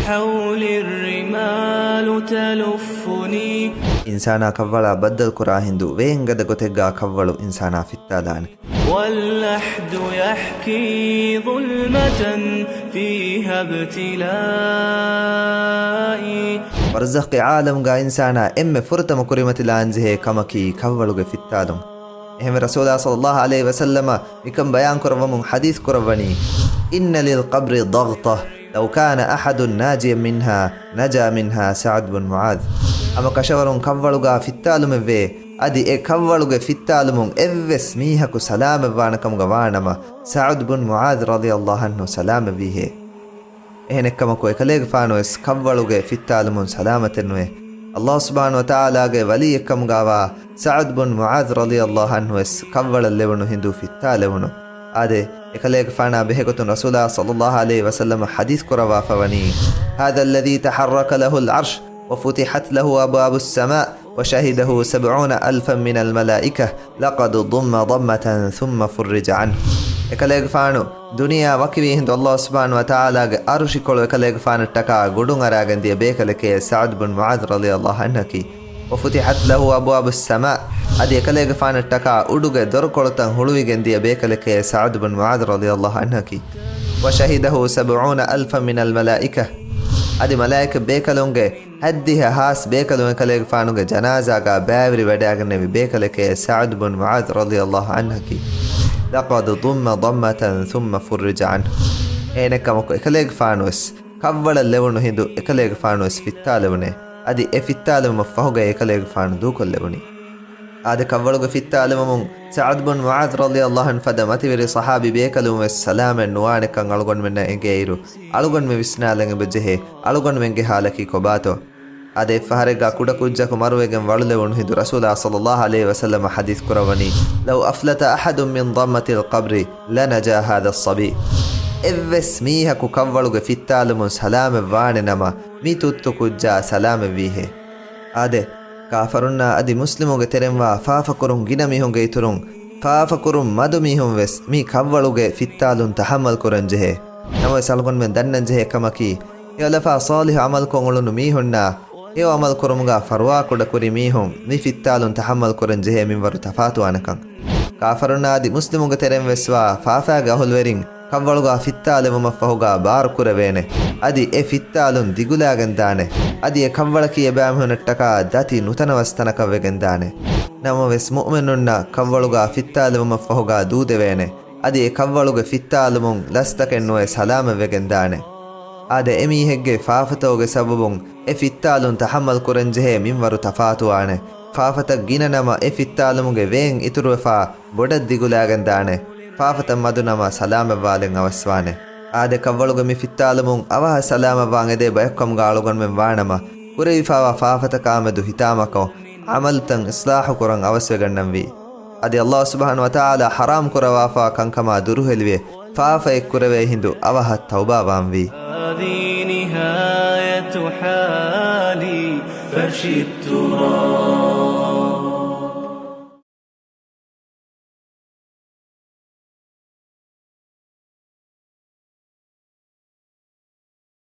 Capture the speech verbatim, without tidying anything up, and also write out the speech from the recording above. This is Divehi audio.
حولي الرمال تلفني. އިންސާނާ ކަށްވަޅާ ބައްދަލުކުރާ ހިނދު ވޭންގަދަ ގޮތެއްގާ ކަށްވަޅު އިންސާނާ ފިއްތާލާނެ. واللحد يحكي ظلمة فيها ابتلائي. ބަރްޒަޚްގެ ޢާލަމްގާ އިންސާނާ އެންމެ ފުރަތަމަ ކުރިމަތިލާންޖެހޭ ކަމަކީ ކަށްވަޅުގެ ފިއްތާލުން. އެހެންވެ، ރަސޫލާ ޞައްލައްލާހު ޢަލައިހި ވަސައްލަމަ މިކަން ބަޔާންކުރައްވަމުން ޙަދީޘް ކުރައްވަނީ، إن للقبر ضغطة لو كان أحد ناجيا منها نجا منها سعد بن معاذ. ހަމަ ކަށަވަރުން ކަށްވަޅުގާ ފިއްތާލުމެއްވޭ، އަދި އެ ކަށްވަޅުގެ ފިއްތާލުމުން އެއްވެސް މީހަކު ސަލާމަތްވާނެ ކަމުގަ ވާނަމަ، ސަޢުދު ބުން މުޢާޛް ރަޟިޔައްލާހު ޢަންހު ސަލާމަތްވީހޭ. އެހެނެއްކަމަކު، އެކަލޭގެފާނުވެސް ކަށްވަޅުގެ ފިއްތާލުމުން ސަލާމަތެއްނުވޭ. ﷲ ސުބްޙާނަހު ވަތަޢާލާގެ ވަލީއެއްކަމުގާވާ ސަޢުދު ބުން މުޢާޛް ރަޟިޔައްލާހު ޢަންހުވެސް ކަށްވަޅަށް ލެވުނު ހިނދު ފިއްތާލެވުނު. އާދެ، އެކަލޭގެފާނާ ބެހޭގޮތުން ރަސޫލާ ޞައްލައްލާހު ޢަލައިހި ވަސައްލަމަ ޙަދީޘް ކުރައްވާފަވަނީ، هذا الذي تحرك له العرش وفتحت له أبواب السماء وشهده سبعون ألفا من الملائكة لقد ضم ضمة ثم فرج عنه. އެކަލޭގެފާނު ދުނިޔެއާ ވަކިވީ ހިނދު ﷲ ސުބްޙާނަހު ވަތަޢާލާގެ ޢަރުޝިކޮޅު އެކަލޭގެފާނަށްޓަކާ ގުޑުންއަރާގެން ދިޔަ ބޭކަލެކޭ ސަޢުދު ބުން މުޢާޛް ރަޟިޔައްލާހު ޢަންހަކީ. وفتحت له أبواب السماء، އަދި އެކަލޭގެފާނަށްޓަކާ އުޑުގެ ދޮރުކޮޅުތައް ހުޅުވިގެން ދިޔަ ބޭކަލެކޭ ސަޢުދު ބުން މުޢާޛް ރަޟިޔައްލާހު ޢަންހަކީ. وشهده سبعون ألفا من الملائكة، އަދި މަލާއިކަ ބޭކަލުންގެ ހައްދިހަ ހާސް ބޭކަލުން އެކަލޭގެފާނުގެ ޖަނާޒާގާ ބައިވެރިވެވަޑައިގެންނެވި ބޭކަލެކޭ ސަޢުދު ބުން މުޢާޛް ރަޟިޔައްލާހު ޢަންހަކީ. لقد ضم ضمة ثم فرج عنه. އެހެނެއްކަމަކު، އެކަލޭގެފާނުވެސް ކަށްވަޅަށް ލެވުނު ހިނދު އެކަލޭގެފާނުވެސް ފިއްތާލެވުނޭ. އަދި އެ ފިއްތާލުމަށް ފަހުގައި އެކަލޭގެފާނު ދޫކޮށްލެވުނީ. އާދެ، ކަށްވަޅުގެ ފިއްތާލުމުން ސަޢުދު ބުން މުޢާޛް ރަޟިޔައްލާހު ޢަންހު ފަދަ މަތިވެރި ޞަޙާބީ ބޭކަލުންވެސް ސަލާމަތް ނުވާނެކަން އަޅުގަނޑުމެންނަށް އެނގޭއިރު، އަޅުގަނޑުމެން ވިސްނާލަން އެބަޖެހޭ، އަޅުގަނޑުމެންގެ ޙާލަކީ ކޮބާތޯ؟ އާދެ، އެއްފަހަރެއްގާ ކުޑަކުއްޖަކު މަރުވެގެން ވަޅުލެވުނު ހިނދު ރަސޫލާ ޞައްލައްލާހު ޢަލައިހި ވަސައްލަމަ ޙަދީޘް ކުރައްވަނީ، لو أفلت أحد من ضمة القبر لنجا هذا الصبي. އެއްވެސް މީހަކު ކަށްވަޅުގެ ފިއްތާލުމުން ސަލާމަތް ވާނެ ނަމަ، މި ތުއްތު ކުއްޖާ ސަލާމަތްވީހޭ. އާދެ، ކާފަރުންނާ އަދި މުސްލިމުންގެ ތެރެންވާ ފާފަކުރުން ގިނަ މީހުންގެ އިތުރުން، ފާފަކުރުން މަދު މީހުން ވެސް މި ކަށްވަޅުގެ ފިއްތާލުން ތަޙައްމަލް ކުރަން ޖެހޭ. ނަމަވެސް އަޅުގަނޑުމެން ދަންނަން ޖެހޭ ކަމަކީ، ހެޔޮލަފާ ޞާލިޙު ޢަމަލުކޮށް އުޅުނު މީހުންނާ، ހެޔޮ ޢަމަލު ކުރުމުގާ ފަރުވާކުޑަ ކުރި މީހުން މި ފިއްތާލުން ތަޙައްމަލް ކުރަން ޖެހޭ މިންވަރު ތަފާތުވާނެކަން. ކާފަރުންނާ އަދި މުސްލިމުންގެ ތެރެން ވެސްވާ ފާފާގެ އަހުލުވެރިން ކަށްވަޅުގާ ފިއްތާލެވުމަށްފަހުގާ ބާރު ކުރެވޭނެ. އަދި އެ ފިއްތާލުން ދިގުލާގެން ދާނެ. އަދި އެ ކަށްވަޅަކީ އެބައިމީހުނަށްޓަކާ ދަތި ނުތަނަވަސް ތަނަކަށް ވެގެން ދާނެ. ނަމަވެސް މުއުމިނުންނަށް ކަށްވަޅުގާ ފިއްތާލެވުމަށްފަހުގާ ދޫދެވޭނެ. އަދި އެ ކަށްވަޅުގެ ފިއްތާލުމުން ލަސްތަކެއް ނުވެ ސަލާމަތްވެގެން ދާނެ. އާދެ، އެމީހެއްގެ ފާފަތަކުގެ ސަބަބުން އެ ފިއްތާލުން ތަޙައްމަލް ކުރަންޖެހޭ މިންވަރު ތަފާތުވާނެ. ފާފަތައް ގިނަ ނަމަ، އެ ފިއްތާލުމުގެ ވޭން އިތުރުވެފާ ބޮޑަށް ދިގުލާގެން ދާނެ. ފާފަތައް މަދު ނަމަ، ސަލާމަތްވާލެން އަވަސްވާނެ. އާދެ، ކަށްވަޅުގެ މި ފިއްތާލުމުން އަވަހަށް ސަލާމަތްވާން އެދޭ ބަޔަކު ކަމުގާ އަޅުގަނޑުމެން ވާނަމަ، ކުރެވިފާވާ ފާފަތަކާމެދު ހިތާމަކޮށް، ޢަމަލުތައް އިޞްލާޙު ކުރަން އަވަސްވެގަންނަންވީ. އަދި ﷲ ސުބްޙާނަހު ވަތަޢާލާ ޙަރާމް ކުރައްވާފާ ކަންކަމާ ދުރުހެލިވެ، ފާފައެއް ކުރެވޭ ހިނދު އަވަހަށް ތައުބާވާންވީ. هذه نهاية حالي فشدت راحي.